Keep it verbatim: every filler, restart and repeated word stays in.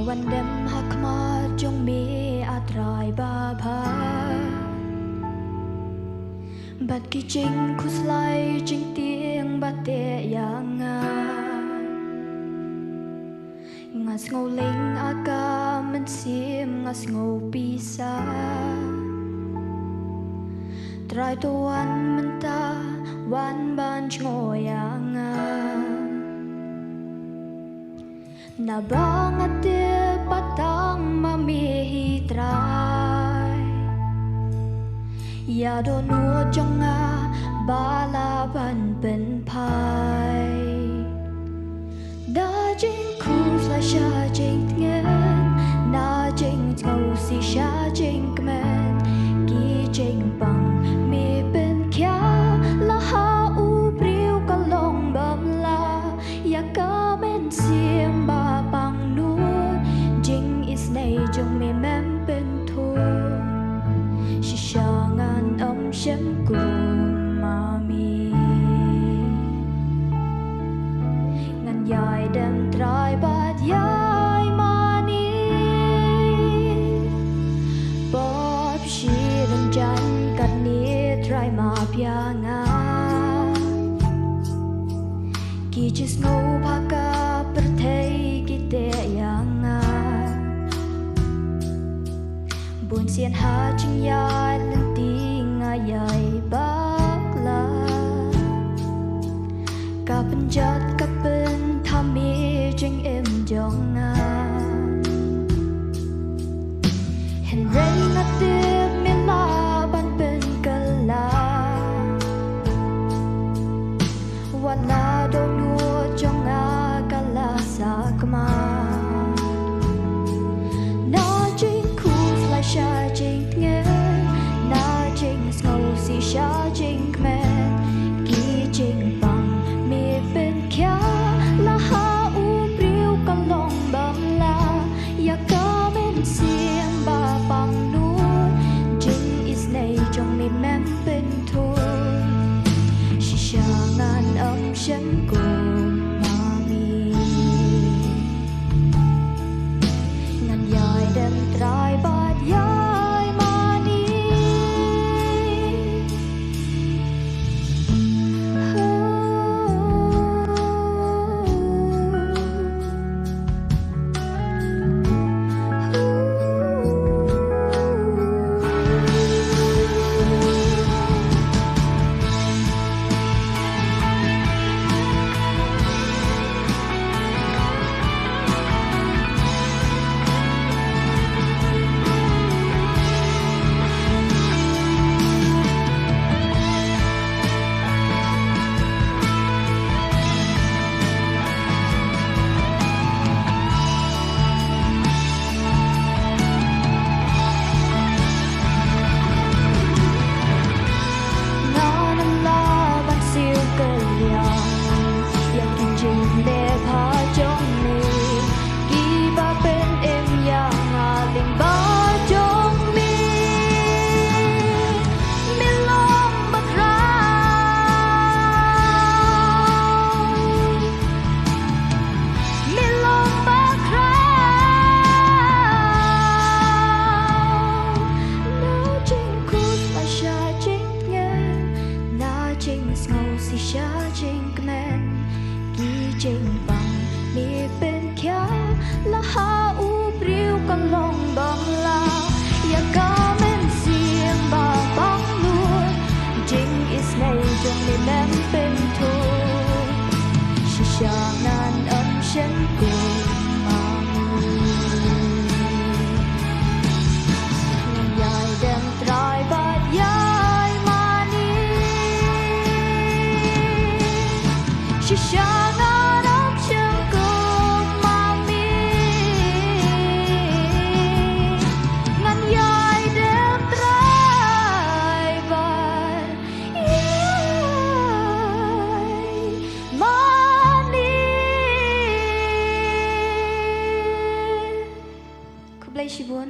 Wan dem ha khmat jong me, a Trai babha. Bad ki jingkhuslai jingtieng ba teh ïa nga. Nga sngew lieng ha ka mynsiem, nga sngew pisa. Trai to wan mynta, wan ban jngoh ïa nga. Naba nga tip ba tang ma me hi Trai. Ïa dohnud jong nga ba lah ban pynphai. Na jingkhuslai sha jingtngen, na jingsngewsih sha jingkmen, ki jingpang me pynkhia, la ha u briew ka long bym lah, ïa ka mynsiem ba pangnud, jingisynei jong me mem pynthut. Shisha ngan ym shim kum ma me. Ngan ïai dem Trai bad ïai mane. Pop shi rynjan katne Trai map ïa nga. Ki jingsngewbha ka pyrthei ki teh ïa nga. Bun sien ha jingïaid lynti nga ïai bakla. Ka pynjot ka pynthame jingim jong nga. Hynrei nga tip me lah ban pynkylla. Wat la dohnud jong nga ka la sakma. Na jingkhuslai sha jingtngen, na jingsngewsih sha jingkmen, ki jingpang me pynkhia, la ha u briew ka long bym lah, ïa ka mynsiem ba pangnud, jingisynei jong me mem pynthut. Shisha ngan ym shim kum ma me. Ngan ïai dem Trai bad ïai mane. Ngan ym lah ban siew kylliang ïa ki jingbeh bha jong me, kiba pynim ïa nga lyngba jong me. Me long ba khraw. Me long ba khraw. Na jingkhuslai sha jingtngen, na jingsngewsih sha jingkmen, ki jingpang me pynkhia, la ha u briew ka long bym lah, ïa ka mynsiem ba pangnud, jingisynei jong me mem pynthut. Shisha ngan ym shim kum ma me. Ngan ïai dem Trai bad ïai mane. Shisha ngan ym shim kum ma me. Ngan ïai dem Trai bad ïai mane. Khublei shibun.